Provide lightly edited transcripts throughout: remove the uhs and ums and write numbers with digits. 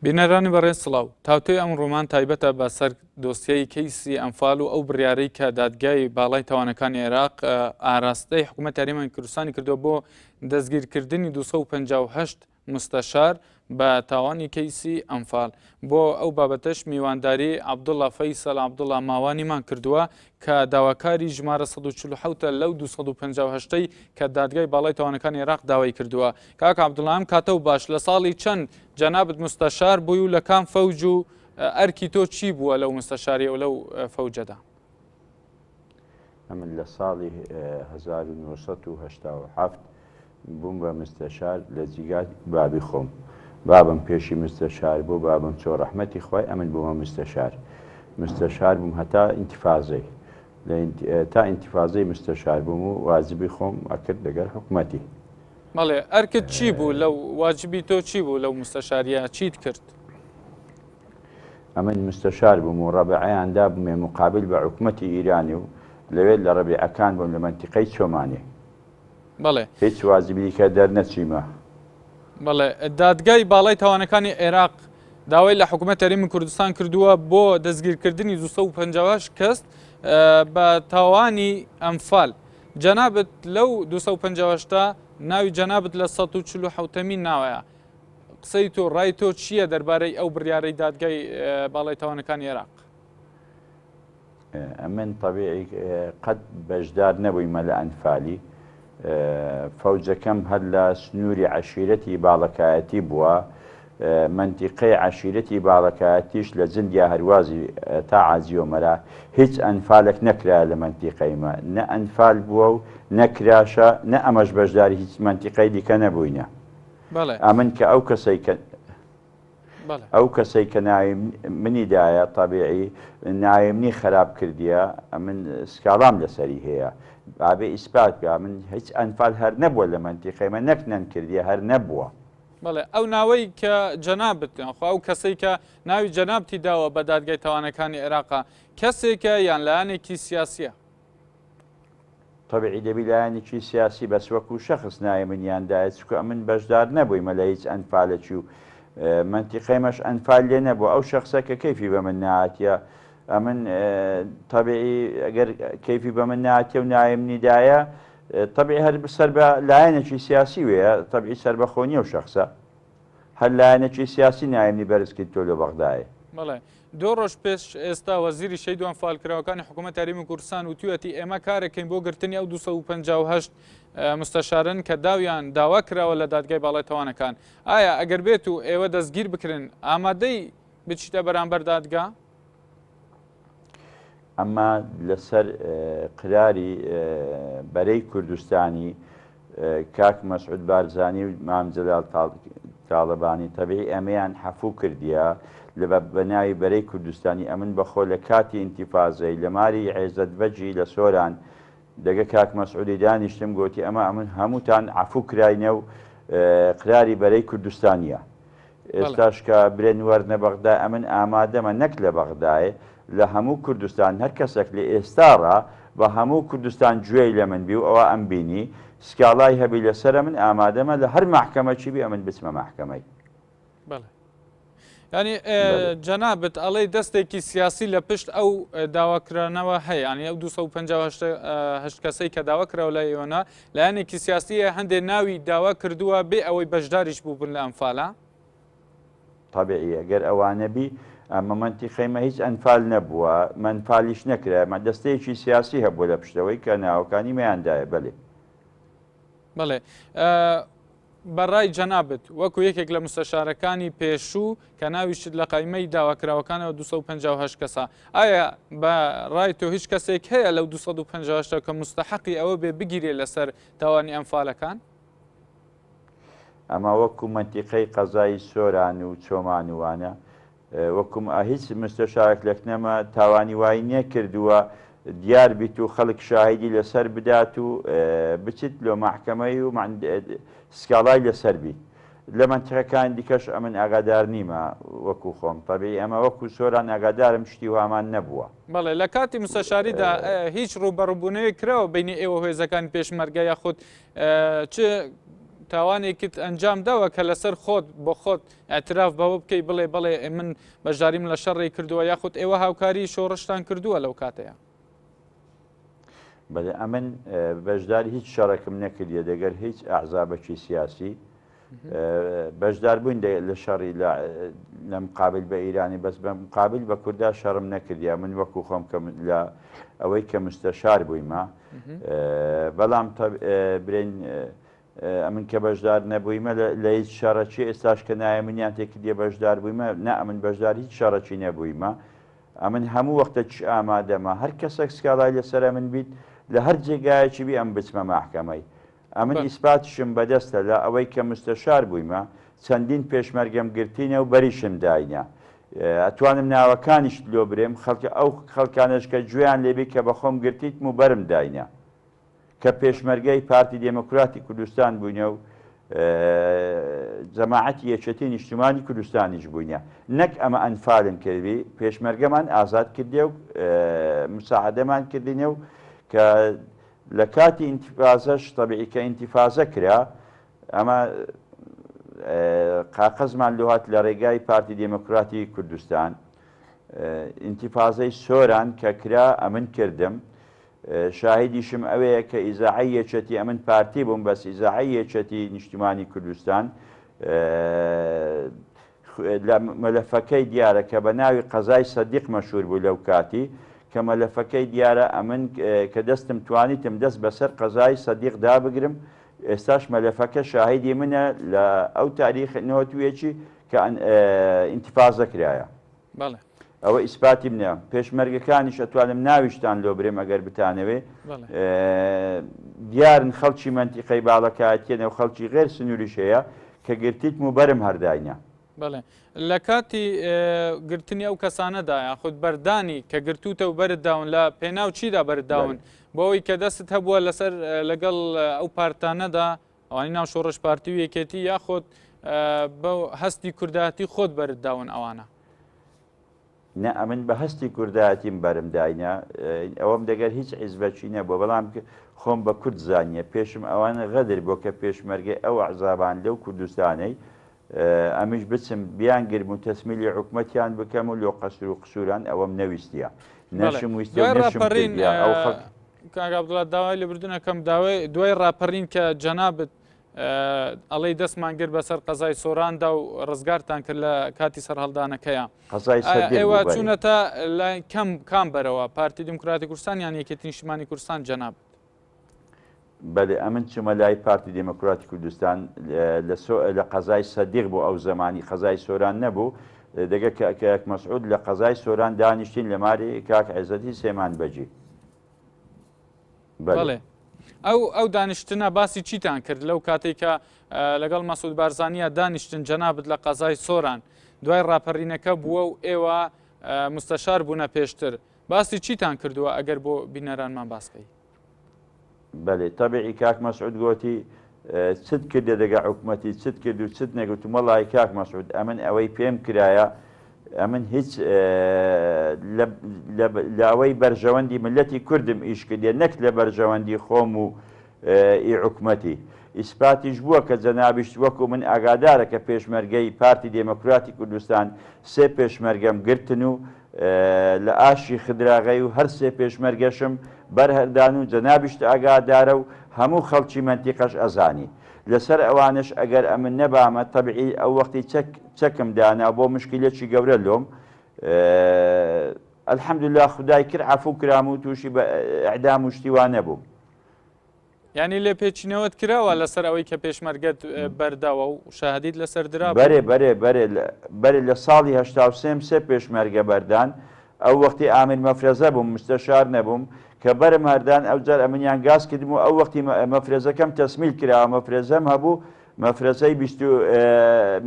بینەرانی بەڕێز سڵاو. تاوتوێی ئەمڕۆمان تایبەتە بە سەر دۆسیەی کەیسی ئەنفال و ئەو بڕیارەی کە دادگای باڵای تاوانەکانی عێراق ئاراستەی حکوومەت هەرێمی کوردستانی کردووە بۆ دەستگیرکردنی 258 مستەشار بە تاوانی کەیسی ئەنفال. بۆ ئەو بابەتەش میوانداری عەبدوڵا فەیسەل عەبدوڵا ماوانیمان کردووە کە داواکاری ژمارە 147 لەو 258 ی کە دادگای باڵای تاوانەکانی عێراق داوای کردووە. کاک عەبدوڵا ئەم کاتە و باش لە ساڵی چەند جەنابت مستەشار بووی و لە کام فەوج و ئەرکی تۆ چی بووە لەو مستەشاریە و لەو فەوجەدا؟ ئەمن لە ساڵی 1987 بووم بە مستەشار لە جیگای بابی خۆم. بابم پێشی مستەشار بوو، بابم چۆ ڕەحمەتی خوای ئەمن بوومە مستەشار. مستەشار بووم هەتا ئینتفازەی. تا ئینتفازەی مستەشار بووم و واجبی خۆم ئەکرد لەگەر حکومەتی. بەڵێ ئەرکت چی بوو لەو واجبی تۆ چی بوو لەو مستەشاریە چیت کرد؟ ئەمن مستەشار بووم و ڕەبعەیان دابوومێ مقابل بە حکومەتی ئیرانی و لەوێ لە ڕەبیعەکان بووم لە مەنتیقەی چۆمانێ. بەڵێ. هیچ واجبی کە دەرنەچیمە. بەڵێ دادگای باڵای تاوانەکانی عێراق داوای لە حکوومەت هەرێمی کوردستان کردووە بۆ دەستگیرکردنی 258 کەس بە تاوانی ئەنفال. جەنابت لەو 258 ناوی جەنابت لە 147مین ناوەیە. قسەی تۆ ڕای تۆ چییە دەربارەی ئەو بڕیارەی دادگای باڵای تاوانەکانی عێراق؟ ئەمن تەبیعی قەت بەشدار نەبوویمە لە ئەنفالی. فەوجەکەم هەر لە سنووری عەشیرەتی باڵەکایەتی بووە. مەنتیقەی عەشیرەتی باڵەکایەتیش لە جندیا هەروازی تا عازیۆمەرا هیچ ئەنفالێک نەکرایە لە مەنتیقەی مە. نە ئەنفال بووە و نە کراشە، نە ئەمەش بەشداری هیچ مەنتیقەی دیکە نەبووینە. ئەمن کە ئەو کەسەی کە ئەو کەسەی کە ناوی منی دایە تەبیعی ناوی منی خراپ کردیە ئەمن سکاڵام لەسەری هەیە ئابێ ئیسپات بێ من هیچ ئەنفال هەر نەبووە لە مەنتیقەی مە نەک نەنکردیە هەر نەبووە. بەڵێ ئەو ناوەی کە جەنابت خۆ ئەو کەسەی کە ناوی جەنابتی داوە بە دادگای تاوانەکانی عێراقا کەسێکە یان لایەنێکی سیاسیە؟ تەبعی دەبی لایەنێکی سیاسی بەس وەکو شەخس ناوی منیان دایە چونکە ئەمن بەشدار نەبوویمە لە هیچ ئەنفالەکی و مەنتیقەیمەش ئەنفال لێ نەبووە ئەو شەخسە کە کەیفی بە من نەهاتیە ئەمن تەبعی ئەگەر کەیفی بە من ناتیە و ناوی منی دایە تەبعی هەر سەر بە لایەنێکی سیاسی وەیە تەبعی سەربەخۆ نیە و شەخسە هەر لایەنێکی سیاسی ناوی منی بەرز کردتۆ لۆ بەغدایێ. بەڵێ دوو ڕۆژ پێش ئێستا وەزیری شەهید و ئەنفالکراوەکانی حکوومەت هەرێمی کوردستان وتوویەتی ئێمە کارێکین بۆ گرتنی ئەو 258 مستەشارن کە داویان داوا کراوە لە دادگای باڵای تاوانەکان ئایا ئەگەر بێت و ئێوە دەستگیر بکرن ئامادەی بچیتە بەرامبەر دادگا؟ ئەمە لەسەر قراری بەرەی کوردستانی کاک مەسعود بارزانی و مام جەلال تاڵەبانی تەبیعی ئەمەیان حەفوو کردیە لە بە ناوی بەرەی کوردستانی ئەمن بە خۆ لە کاتی ئینتیفازەی لە ماری عێزەت بەگی لە سۆران دەگە کاک مەسعودی دانیشتم گۆتی ئەمە ئەمن هەمووتان عەفوو کراینە و قراری بەرەی کوردستانیە ئێستاش کە برێن وەرنە بەغدا ئەمن ئامادەمە نەک لە بەغدایێ لە هەموو کوردستان هەر کەسەک لە ئێستاڕا بە هەموو کوردستان گوێی لە من بی و ئەوە ئەم بینی سکاڵای هەبی لە سەرە من ئامادەمە لە هەر مەحکەمەکی بی ئەمن بچمە مەحکەمەی. بەڵێ یانی جەنابت ئەڵێی دەستێکی سیاسی لە پشت ئەو داواکرانەوە هەیە ینی ئەو 258 کەسەی کە داوا کراوە لای ئێوەنا لایەنێکی سیاسیە هەندێک ناوی داوا کردووە بێ ئەوەی بەشداریش بووبن لە ئەنفالە؟ تەبیعیە گەر ئەوانە بی ئەمە مەنتیقەی مە هیچ ئەنفال نەبووە مەنفالیش نەکرایە مە دەستەیەکی سیاسی هەبووە لە پشتەوەی کە ناوەکانی مەیان دایە بەلێ. بەڵێ بە ڕای جەنابت وەکو یەکێک لە مستەشارەکانی پێشوو کە ناویشت لە قایمەی داواکراوەکانەوە 258 کەسە ئایا بە ڕای تۆ هیچ کەسێک هەیە لەو 258 کە مستحقی ئەوە بێ بگیرێ لەسەر تاوانی ئەنفالەکان؟ ئەمە وەکو مەنتیقەی قەزای سۆران و چۆمان و وانە وەکوم هیچ مستەشارێک لەکنەمە تاوانی وای نەکردووە دیار بیت و خەڵک شاهیدی لەسەر بدات و بچیت لۆ مەحکەمەی و سکاڵای لەسەر بیت لە مەنتیقەکانی دیکەش ئەمن ئاگادار نیمە وەکو خۆم تەبیعی ئەمە وەکو سۆران ئاگادارم شتی وامان نەبووە. بەڵێ لە کاتی مستەشاریدا هیچ ڕووبەڕووبوونەوەیەک کراوە بینی ئێوە هێزەکانی پێشمەرگە یاخود چ تاوانێکت ئەنجام داوە کە لەسەر خۆت بۆ خۆت اعتراف بەوە بکەی بڵێ بەڵێ من بەشداریم لە شەڕی کردووە یاخود ئێوە هاوکاری شۆڕشتان کردووە لەو کاتەیە؟ بەێ ئەمن بەشداری هیچ شەڕێکم نەکردیە دەگەر هیچ ئەحزابەکی سیاسی بەشدار بووین لە شەڕی لە مقابل بە ئیرانی بەس بە مقابل بە کوردا شەڕم نەکردیا من وەکو خۆم کە لە ئەوەی کە مستەشار بوویمە بەڵام برێن ئەمن کە بەشدار نەبوویمە لە هیچ شەڕەکی ئێستاش کە نایە منیان تێکردیە بەشدار بوویمە نە ئەمن بەشدار هیچ شەڕەکی نەبوویمە ئەمن هەموو وەختەکیش ئامادەمە هەر کەسەک سکاڵای لەسەرە من بیت لە هەر جێگایەکی بی ئەم بچمە مەحکەمەی ئەمن ئیسپاتیشم بەدەستە لە ئەوەی کە مستەشار بوویمە چەندین پێشمەرگەم گرتینە و بەریشم داینە ئەتوانم ناوەکانیشت لۆ برێم خەڵکە ئەو خەڵکانەش کە گوێیان لێبی کە بەخۆم گرتیتم و بەرم داینە کە پێشمەرگەی پارتی دێموکراتی کوردستان بووینە و جەماعەتی یەکێتی نیشتمانی کوردستانیش بووینە نەک ئەمە ئەنفالن کردی پێشمەرگەمان ئازاد کردێ و مساعدەمان کردینە و کە لە کاتی ئینتیفازەش تەبیعی کە ئینتیفازە کرا ئەمە قاقەزمان لۆ هات لە ڕێگای پارتی دێموکراتی کوردستان ئینتیفازەی سۆران کە کرا ئەمن کردم شاهیدیشم ئەوەیە کە ئیزاعەی یەکێتی ئەمن پارتی بووم بەس ئیزاعەی یەکێتی نیشتمانی کوردستان لە مەلەفەکەی دیارە کە بە ناوی قەزای سەدیق مەشهور بوو لەو کاتی کە مەلەفەکەی دیارە ئەمن کە دەستم توانیتم دەست بەسەر قەزای سەدیق دابگرم ئێستاش مەلەفەکە شاهیدی منە لە ئەو تاریخ نەوەتویەکی کە ئینتفازە کرایە. بەڵێ. ئەوە ئیسپاتی منە. پێشمەرگەکانیش ئەتوانم ناویشتان لۆ برێم ئەگەر بتانەوێ. دیارن خەڵکی مەنتیقەی باڵەکایەتیەنە و خەڵکی غێر سنووریش هەیە کە گرتیتم و بەرم هەرداینە. بەڵێ لە کاتی گرتنی ئەو کەسانەدا یاخود بەردانی کە گرتووتە و بەرت داون لە پێناو چیدا بەرت داون بۆ ئەوەی کە دەستت هەبووە لەسەر لەگەڵ ئەو پارتانەدا ئەوانی ناو شۆڕش پارتی و یەکێتی یاخود بە هەستی کوردایەتی خۆت بەرت داون ئەوانە؟ نە ئەمن بە هەستی کوردایەتیم بەرم داینە ئەوەم دەگەر هیچ حیزبەکی نەبووە بەڵام خۆم بە کورد زانیە پێشم ئەوان غەدر بۆ کە پێشمەرگەی ئەو ئەحزابان لەو کوردستانەی ئەمیش بچم بیان گرم و تەسمیلی حکومەتیان بکەم و لۆ قەسر و قسووران ئەوەم نەویستیە نەشم ویستیە و نەشم کردیە ئەو خەڵک کاک عەبدوڵا داوای لێبوردن ئەکەم داوای دوای ڕاپەڕین کە جەنابت ئەڵێی دەستمان گرت بەسەر قەزای سۆراندا و ڕزگارتان کرد لە کاتی سەرهەڵدانەکەیە قەزای سەدیق ئێوە بوو بەرێ. چوونەتە لای کەم کام بەرەوە پارتی دیموکراتی کوردستان یان یەکێتی نیشتمانی کوردستان جەنابت؟ بەلێ ئەمن چوومە لای پارتی دێموکراتی کوردستان لە سۆ لە قەزای سەدیق بوو ئەو زەمانی قەزای سۆران نەبوو دەگە کە کاک مەسعود لە قەزای سۆران دانیشتین لە ماری کاک عێزەتی سێمان بەگی. بەڵێ ئەو ئەو دانیشتنە باسی چیتان کرد لەو کاتێک کە لەگەڵ مەسعود بارزانیا دانیشتن جەنابت لە قەزای سۆران دوای ڕاپەرینەکە بووە و ئێوە مستەشار بوونە پێشتر باسی چیتان کردووە ئەگەر بۆ بینەرانمان باس بکەی؟ بەلێ تەبعی کاک مەسعود گۆتی چت کردە دەگە حکومەتی چت کرد و چت نەگوتم وەڵی کاک مەسعود ئەمن ئەوەی پێم کرایە ئەمن هیچ لە ئەوەی بەرژەوەندی ملەتی کوردم ئیش کردێ نەک لە بەرژەوەندی خۆم و ئی حکومەتی ئیسپاتیش بووە کە جەنابیشت وەکو من ئاگادارە کە پێشمەرگەی پارتی دێمۆکراتی کوردستان سێ پێشمەرگەم گرتن و لە ئاشی خدراغەی و هەر سێ پێشمەرگەشم بەر هەردان و جەنابیشت ئاگادارە و هەموو خەڵکی مەنتیقەش ئەزانی لەسەر ئەوانەش ئەگەر ئەمن نەبامە تەبعی ئەو وەختی چەک چەکم دانا بۆ مشکیلەکی گەورە لۆم الحمدللە خودای کرد عەفوو کرام و تووشی بە ئیعدام و شتی وا نەبووم. یانی لێپێچینەوەت کراوە لەسەر ئەوەی کە پێشمەرگەت بەرداوە و شاهدیت لەسەر درابوو؟ بەرێ بەرێ بەرێ بەرێ لە ساڵی هەشتاوسێم سێ پێشمەرگە بەردان ئەو وەختی ئامیر مەفرەزە بووم مستەشار نەبووم کە بەرم هەردان ئەوجار ئەمنیان گاز کردم و ئەو وەختی مەفرەزەکەم تەسمیل کراوە مەفرەزەم هەبوو مەفرەزەی بیست و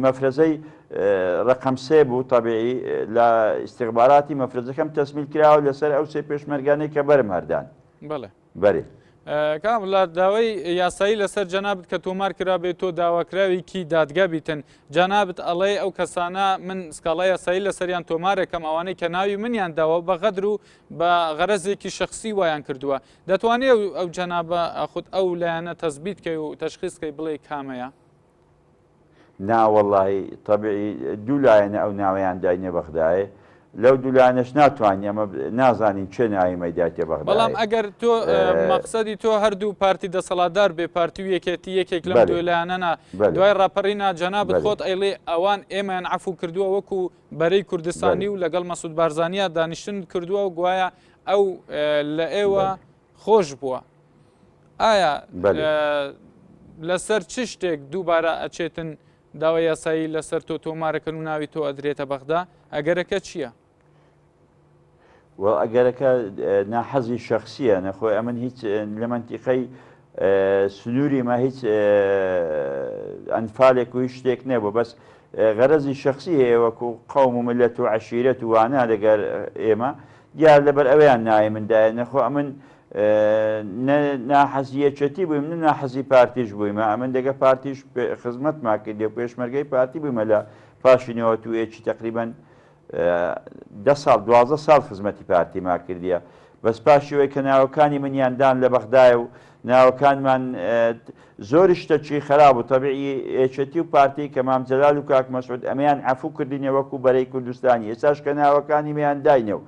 مەفرەزەی ڕەقەم سێ بوو تەبیعی لە ئیستیخباراتی مەفرەزەکەم تەسمیل کراوە لەسەر ئەو سێ پێشمەرگانەی کە بەرم هەردان. بەڵێ. بەرێ. کاک عەبدوڵا داوای یاسایی لەسەر جەنابت کە تۆمار کرابێت تۆ داواکراوێکی دادگا بیتن جەنابت ئەڵێ ئەو کەسانە من سکاڵای یاسایی لەسەریان تۆمارەکەم ئەوانەی کە ناوی منیان داوە بە غەدر و بە غەرەزێکی شخصی وایان کردووە دەتوانێت ئەو جەنابە خود ئەو لایەنە تەسبیت کەی و تەشخیص کەی بڵێ کامەیە؟ نا وەڵاهی تەبعی دوو لایەنە ئەو ناوەیان داینە بەغدایێ لەو دوو لایەنەش ناتوانین ئەمە نازانین کێ ناوی مەی دایتە بەڵام بەغدایێ ئەگەر تۆ مەقسەدی تۆ هەردوو پارتی دەسەڵاتدار بێ پارتی و یەکێتی یەکێک لەم بەلێ دوو لایەنەنا بەلێ دوای ڕاپەڕینا جەنابت بەلێ خۆت ئەیڵێ ئەوان ئێمەیان عەفو کردووە وەکو بەرەی بەلێ کوردستانی و لەگەڵ مەسعود بارزانیا دانیشتن کردووە و گوایە ئەو لە ئێوە بەلێ خۆش بووە ئایا بەلێ. لەسەر چ شتێک دووبارە ئەچێتن داوای یاسایی لەسەر تۆ تۆمارەکەن و ناوی تۆ ئەدرێتە بەغدا ئەگەرەکە چییە؟ وە ئەگەرەکە ناحەزی شەخسیە نەخۆی ئەمن هیچ لە مەنتیقەی سنووری ما هیچ ئەنفالێک و هیچ شتێک نەبوو بەس غەرەزی شەخسی هەیە وەکو قەوم و ملەت و عەشیرەت و وانە لەگەر ئێمە دیار لەبەر ئەویان ناوی من دایە نەخۆ ئەمن نە ناحەزی یەکێتی بوویم نە ناحەزی پارتیش بوویمە ئەمن دەگە پارتیش خزمەتما کردی و پێشمەرگەی پارتی بوویمە لە پاشی 91 تقریبا دە ساڵ 12 ساڵ خزمەتی پارتیما کردیە بەس پاشی ئەوەی کە ناوەکانی منیان دان لە بەغدایە و ناوەکانمان زۆر شتەکی خراپ و تەبیعی یەکێتی و پارتی کە مام جەلال و کاک مەسعود ئەمەیان عەفو کردینە وەکو بەرەی کوردستانی ئێستاش کە ناوەکانی میان داینە و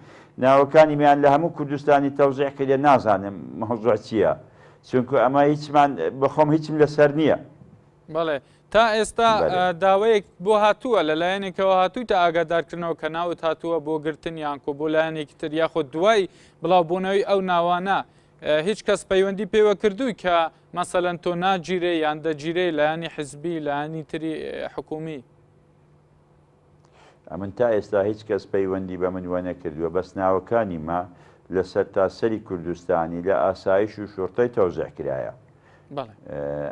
ناوەکانی میان لە هەموو کوردستانی تەوزیع کردە نازانم مەوزوع چییە چونکو ئەمە هیچمان بەخۆم هیچم لەسەر نییە. بەڵێ تا ئێستا داوەیەک بۆ هاتووە لە لایەنێکەوە هاتوویتە ئاگادارکردنەوە کە ناوت هاتووە بۆ گرتن یانکۆ بۆ لایەنێکی تر یاخود دوای بڵاوبوونەوەی ئەو ناوانە هیچ کەس پەیوەندی پێوە کردووی کە مەسەلەن تۆ ناگیرێ یان دەگیرێ لایەنی حزبی لایەنی تری حکومی؟ ئەمن تا ئێستا هیچ کەس پەیوەندی بە من وە نەکردووە بەس ناوەکانی مە لە سەرتاسەری کوردستانی لە ئاسایش و شوڕتەی تەوزیع کرایە.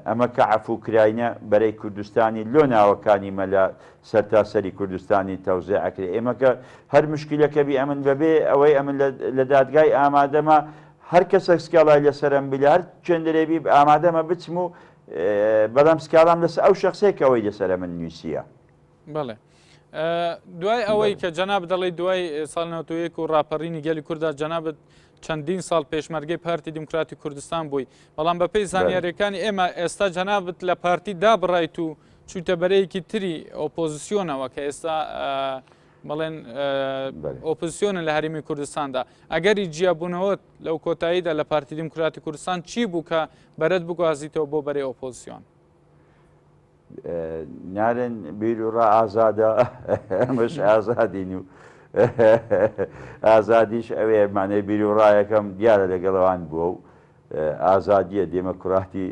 ئەمە کە عەفوو کراینە بەرەی کوردستانی لۆ ناوەکانی مە لە سەرتاسەری کوردستانی تەوزیع ئەکرێ ئێمە کە هەر مشکیلەکە بی ئەمن بەبێ ئەوەی ئەمن لە دادگای ئامادەمە هەر کەسێک سکاڵای لەسەرم بی لە هەر چێندرێ بی ئامادەمە بچم و بەڵام سکاڵام لەسەر ئەو شخصێک ئەوەی لەسەرە من نووسیە. بەڵێ دوای ئەوەی کە جەناب دەڵی دوای ساڵ 91 و ڕاپەڕینی گەلی کووردا جەنابەت چەندین ساڵ پێشمەرگەی پارتی دیموکراتی کوردستان بووی بەڵام بەپێی زانیاریەکانی ئێمە ئێستا جەنابت لە پارتی دابڕایت و چوویتە بەرەیەکی تری ئۆپۆزیسیۆنەوە کە ئێستا بەڵێن ئۆپۆزیسیۆنن لە هەرێمی کوردستاندا ئەگەری جیابوونەوەت لەو کۆتاییدا لە پارتی دیموکراتی کوردستان چی بوو کە بەرەت بگوازیتەوە بۆ بەرەی ئۆپۆزیسیۆن؟ نارن بیروڕا ئازادە ئەمەش ئازادین و ئازادیش ئەوێ مانای بیروڕایەکەم دیارە لەگەڵەوان بووە و ئازادیە دێمەکراتی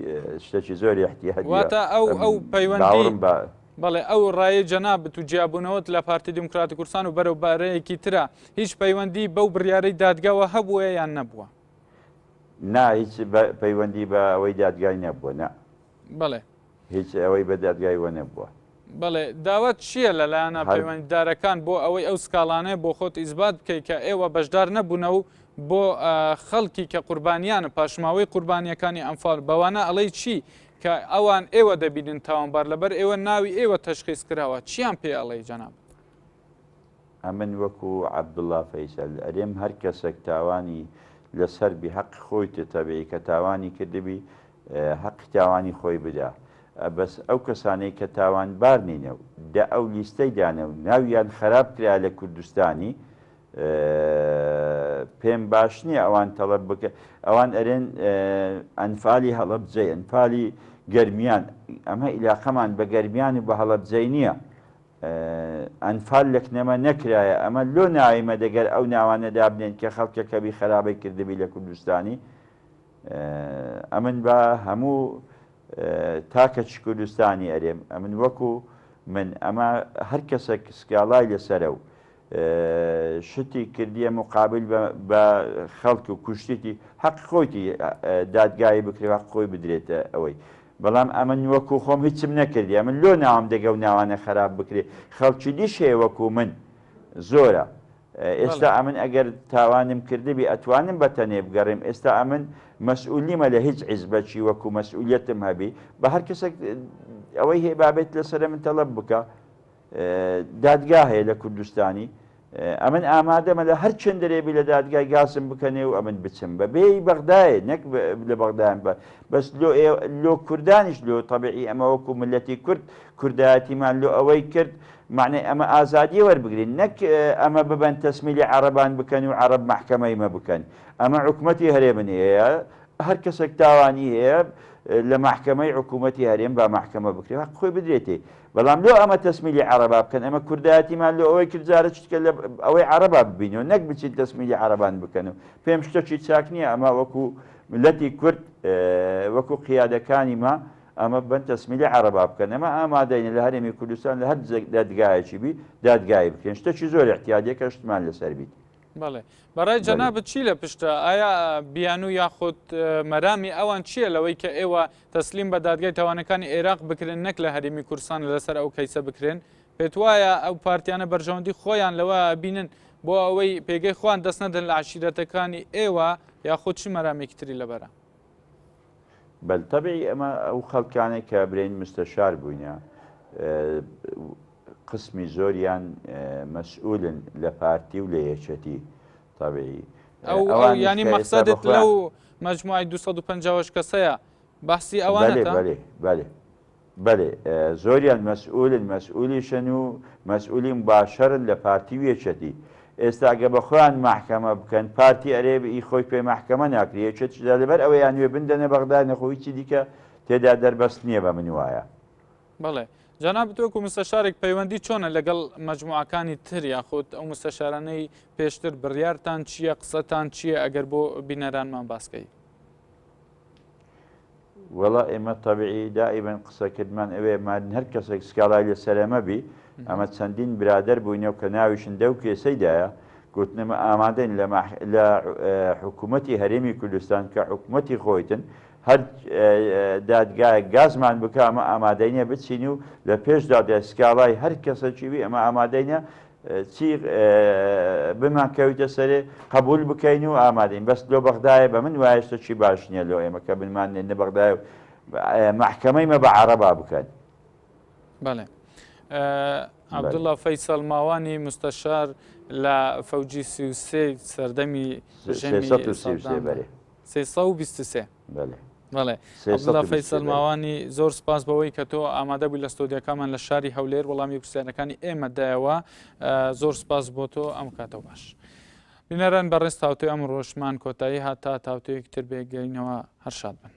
شتێکی زۆر احتیادیە واتە ئەو ئەو پەیوەندی بە بەڵێ ئەو ڕایەی جەنابت و جیابوونەوەت لە پارتی دیموکراتی کوردستان و بەرەو بارەیەکی ترە هیچ پەیوەندی بەو بڕیارەی دادگاوە هەبووە یان نەبووە؟ نا هیچ پەیوەندی بە ئەوەی دادگای نەبووە نا. بەڵێ. هیچ ئەوەی بە دادگای وە نەبووە. بەڵێ داوات چییە لە لایەنە پەیوەندیدارەکان بۆ ئەوەی ئەو سکاڵانەیە بۆ خۆت ئیسبات بکەیت کە ئێوە بەشدار نەبوونە و بۆ خەڵکی کە قوربانیانە پاشماوەی قوربانیەکانی ئەنفال بەوانە ئەڵێی چی کە ئەوان ئێوە دەبینن تاوانبار لەبەر ئێوە ناوی ئێوە تەشخیص کراوە چیان پێ ئەڵێی جەنابت؟ ئەمن وەکو عەبدوڵا فەیسەل ئەرێم هەر کەسەک تاوانی لەسەر بی هەقی خۆیتە تەبعی کە تاوانی کردبی هەقی تاوانی خۆی بدا بەس ئەو کەسانەی کە تاوانبار نینە و دە ئەو لیستەی دانە و ناویان خەراپ کرا لە کوردستانی پێم باش نییە ئەوان تەڵەب بکە ئەوان ئەرێن ئەنفالی هەڵەبجەی ئەنفالی گەرمیان ئەمە ئیلاقەمان بە گەرمیان و بە هەڵەبجەی نییە ئەنفال لەکنەمە نەکرایە ئەمە لۆ ناویمە دەگەر ئەو ناوانە دابنێن کە خەڵکەکەبی خەرابەی کردبی لە کوردستانی ئەمن بە هەموو تاکەچ کوردستانی ئەرێم ئەمن وەکو من ئەمە هەر کەسێک سکاڵای لەسەرە و شتی کردیە مقابل بە خەڵک و کوشتیتی حەق خۆیتی دادگایی بکرێ حەق خۆی بدرێتە ئەوەی بەڵام ئەمن وەکو خۆم هیچم نەکردی ئەمن لۆ ناوم دەگەو ناوانە خراپ بکرێ خەڵکی دیش هەیە وەکو من زۆرە. ئێستا ئەمن ئەگەر تاوانم کردبی ئەتوانم بە تەنێ بگەڕێم ئێستا ئەمن مەسئول نیمە لە هیچ حیزبەکی وەکو مەسئولیەتم هەبی بە هەر کەسێک ئەوەی هەیە بابێت لەسەرە من تەڵەب بکە دادگا هەیە لە کوردستانی ئەمن ئامادەمە لە هەر چەندەرێ بی لە دادگای گازم بکەنێ و ئەمن بچم بە بێی بەغدایێ نەک لە بەغدایان بە بەس لۆ لۆ کوردانیش لۆ تەبیعی ئەمە وەکو ملەتی کورد کوردایەتیمان لۆ ئەوەی کرد معنی ئەمە ئازادیە وەربگرین نەک ئەمە ببەن تەسمیلی عەرەبان بکەن و عەرەب مەحکەمەی مە بکەن ئەمە حکومەتی هەرێمن هەیە هەر کەسێک تاوانی هەیە لە مەحکەمەی حکوومەتی هەرێم با مەحکەمە بکرێ حەق خۆی بدرێتێ بەڵام لۆ ئەمە تەسمیلی عەرەبا بکەن ئەمە کوردایەتیمان لۆ ئەوەی کرد جارە چتکە لە ئەوەی عەرەبا ببینەوە نەک بچین تەسمیلی عەرەبان بکەن و پێم شتەکی چاک نییە ئەمە وەکو ملەتی کورد وەکو قیادەکانی ما ئەمە بن تەسمیلی عەرەبا بکەن ئەمە ئامادەینە لە هەرێمی کوردستان لە هەر دادگایەکی بی دادگایی بکرێن شتەکی زۆر احتیادیە کە شتمان لەسەر بیت. بەڵێ بەڕای جەنابت چی لە پشتە؟ ئایا بیانوو یاخود مەرامی ئەوان چییە لەوەی کە ئێوە تەسلیم بە دادگای تاوانەکانی عێراق بکرێن نەک لە هەرێمی کوردستان لەسەر ئەو کەیسە بکرێن؟ پێت وایە ئەو پارتیانە بەرژەوەندی خۆیان لەوە بینن بۆ ئەوەی پێگەی خۆیان دەست نەدەن لە عەشیرەتەکانی ئێوە یاخود چ مەرامێکی تری لەبەرە؟ بەل تەبعی ئەمە ئەو خەڵکانەی کە برێن مستەشار بووینە قسمی زۆریان مەسئولن لە پارتی و لە یەکێتی تەبعی ئەو ینی مەقسەدت لەو مجموعی 250 کەسەیە باسی ئەوانە بەێ بەێ بەێ زۆریان مەسئولن مەسئولیشن و مەسئولی مباشرن لە پارتی و یەکێتی ئێستا گە بە خۆیان مەحکەمە بکەن پارتی ئەرێ ئی خۆی پێ مەحکەمە ناکرێ یەکێتیش لەبەر ئەوەیان وێ بندەنە بەغدا نەخۆ هیچی دیکە تێدا دەربەست نییە بە من وایە. بەڵێ جەنابت وەکو مستەشارێک پەیوەندی چۆنە لەگەڵ مەجموعەکانی تر یاخود ئەو مستەشارانەی پێشتر بڕیارتان چییە قسەتان چییە ئەگەر بۆ بینەرانمان باسکەی؟ وەڵا ئێمە تەبیعی دائیمەن قسەکردمان ئەوەیە مادن هەر کەسێک سکاڵای لەسەر ئەمە بی ئەمە چەندین برادەر بووینە و کە ناویشن دەو کێسەیدایە گوتنمە ئامادەین لە لە حکوومەتی هەرێمی کوردستان کە حکوومەتی خۆیتن هەر دادگایەک گازمان بکە ئەمە ئامادەینە بچین و لە پێش دادگای سکاڵای هەر کەسەکی بی ئەمە ئامادەینە چی بمان کەویتە سەرێ قبول بکەین و ئامادەین بەس لۆ بەغدایە بە من وایە شتەکی باش نییە لۆ ئێمە کە بنمان نێنە بەغدایە و مەحکەمەی مە بە عەرەبا بکەن. بەڵێ عەبدوڵڵا فەیسەڵ ماوانی مستەشار لە فەوجی 33 سەردەمی ڕژێمی 333 بەرێ 323 بەڵێ بەڵێ عەبدوڵا فەیسەڵ ماوانی زۆر سپاس بەوەی کە تۆ ئامادە بووی لە ستۆدیەکەمان لە شاری هەولێر وەڵامی پرسیارەکانی ئێمە دایەوە زۆر سپاس بۆ تۆ ئەم کاتەوە باش. بینەران بەڕێز تاوتوێ ئەم ڕۆژمان کۆتایی هات تا تاوتوێیەکی تر بێگەینەوە هەر شاد بن.